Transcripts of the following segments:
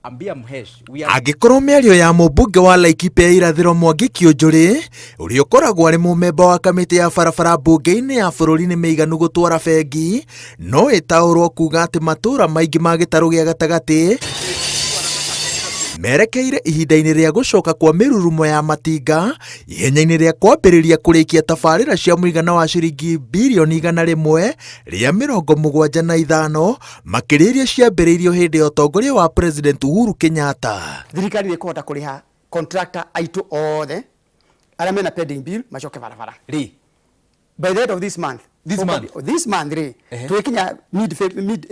Ambia Mhesh, we are Angĩkorwo mĩario ya mũmbunge wa Laikipia ya irathĩro Mwangi Kiunjuri, ũrĩa ũkoragwo arĩ mũmemba wa kamĩtĩ ya barabara mbunge-inĩ ya bũrũri nĩ mĩiganu gũtwara bengi, no ĩtaũrwo kuga atĩ matũũra maingĩ ma gĩtarũ gĩa gatagatĩ merekeire ihinda-inĩ rĩa gũcoka kwa mĩrurumo ya matinga ihenya-inĩ rĩa kwambĩrĩria kũrĩkia tabarĩra cia mũigana wa ciringi birioni 175 makĩria iria ciambĩrĩirio hĩndĩ ya ũtongoria wa President Uhuru Kenyatta. Thirikari nĩ ĩkũhota kũrĩha contractor aitũ othe arĩa mena pending bill macoke barabara Rĩ. By the end of this month. This month? This month rĩ, tũgĩkinya mid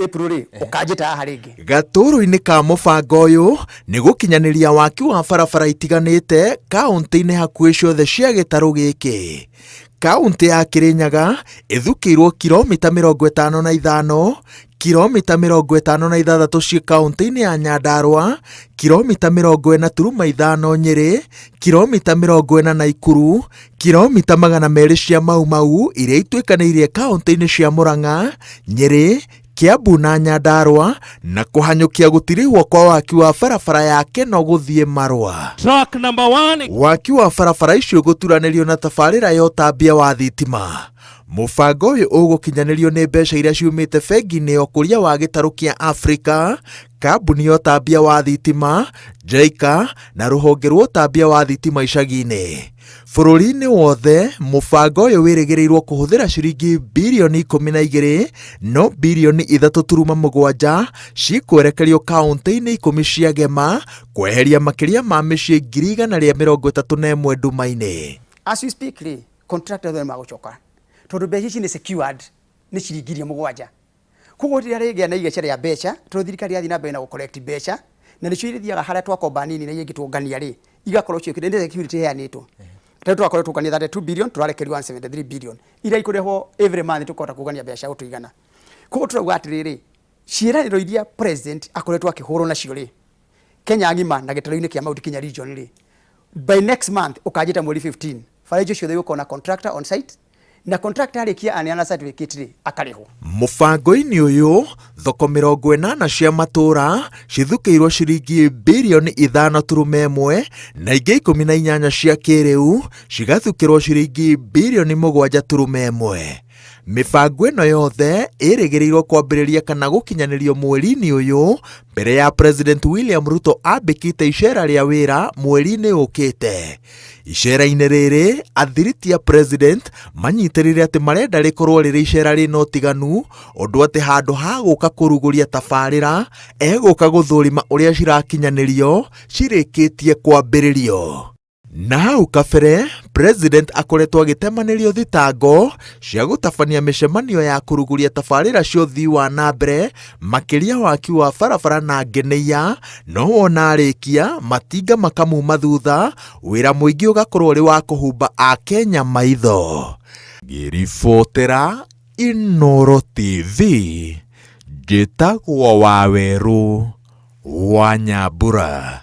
April rĩ, ũkanjĩta haha rĩngĩ. Gatũrũ-inĩ ka mũbango ũyũ nĩ gũkinyanĩria waki wa barabara itiganĩte kaũntĩ-inĩ hakuhĩ ciothe cia gĩtarũ gĩkĩ. Kaũntĩ ya Kĩrĩnyaga ĩthukĩirwo kiromita 55, kiromita 56 ciĩ kaũntĩ-inĩ ya Nyandarua, kiromita 40.5 Nyĩrĩ, kiromita 40 Naikuru, kiromita 200 cia Mau Mau iria ituĩkanĩirie kaũntĩ-inĩ cia Murang'a, Nyĩrĩ, Kiambu na Nyandarua na kũhanyũkia gũtirihwo kwa waki wa barabara ya Keno gũthiĩ Marua. Truck number one. Waki wa barabara icio gũturanĩrio na tabarĩra ya ũtambia wa thitima. Mũbango ũyũ ũgũkinyanĩrio nĩ mbeca iria ciumĩte bengi-inĩ ya ũkũria wa gĩtarũ kĩa Afrika, kambuni ya ũtambia wa thitima, JICA, na rũhonge rwa ũtambia wa thitima icagi-inĩ. Bũrũri-inĩ wothe, mũbango ũyũ wĩrĩgĩrĩirwo kũhũthĩra ciringi birioni 12, no birioni 3.7 cikwerekerio kaũntĩ-inĩ 10 cia Gema kweheria makĩria ma mĩciĩ 131,000 nduma-inĩ. As we speak rĩ, contractor othe nĩmagũcoka tondũ mbeca ici nĩ secured nĩ ciringi iria mũgwanja. Koguo rĩrĩa rĩgĩa na igeca rĩa mbeca, tondũ thirikari yathiĩ na mbere na gũ collect mbeca, na nĩcio irĩthiaga harĩa twakomba nini na iria ingĩ twongania rĩ, igakorwo ciũkĩte, nĩ security ĩheanĩtwo. Rĩu tũrakorwo tũkania 32 billion, tũrarekerio 173 billion. Iria ikũrĩhwo every month tũkahota kũngania mbeca cia gũtũigana. Koguo tũrauga atĩrĩrĩ, ciĩranĩro iria president akoretwo akĩhũrwo nacio rĩ, Kenya ng'ima na gĩtarũ-inĩ kĩa Mount Kenya region rĩ, by next month ũkanjĩta mweri 15, bara icio ciothe igũkorwo na contractor on site, na contractor arĩkia aneana certificate rĩ, akarĩhwo. Mũbango-inĩ ũyũ, thoko 80 cia matũũra cithukĩirwo ciringi birioni 5.1 na ingĩ 18 cia kĩrĩu cigathukĩrwo ciringi birioni 7.1. Mĩbango ĩno yothe ĩrĩgĩrĩirwo kwambĩrĩria kana gũkinyanĩrio mweri-inĩ ũyũ mbere ya President William Ruto ambĩkĩte icera rĩa wĩra mweri-inĩ ũkĩte. Icera-inĩ rĩrĩ, athiriti a President manyitĩrĩire atĩ marenda rĩkorwo rĩrĩ icera rĩna ũtiganu ũndũ atĩ handũ ha gũka kũrugũria tabarĩra egũka gũthũrima ũrĩa cirakinyanĩrio cirĩkĩtie kwambĩrĩrio. Na hau kabere, President akoretwo agĩtemanĩrio thitango cia gũtabania mĩcemanio ya kũrugũria tabarĩra cia ũthii wa na mbere makĩria waki wa barabara na ngeneiya, no wona arĩkia matinga makamuma thutha, wĩra mũingĩ ũgakorwo ũrĩ wa kũhumba Akenya maitho. Ngĩribotera Inooro TV, njĩtagwo Wawerũ wa Nyambura.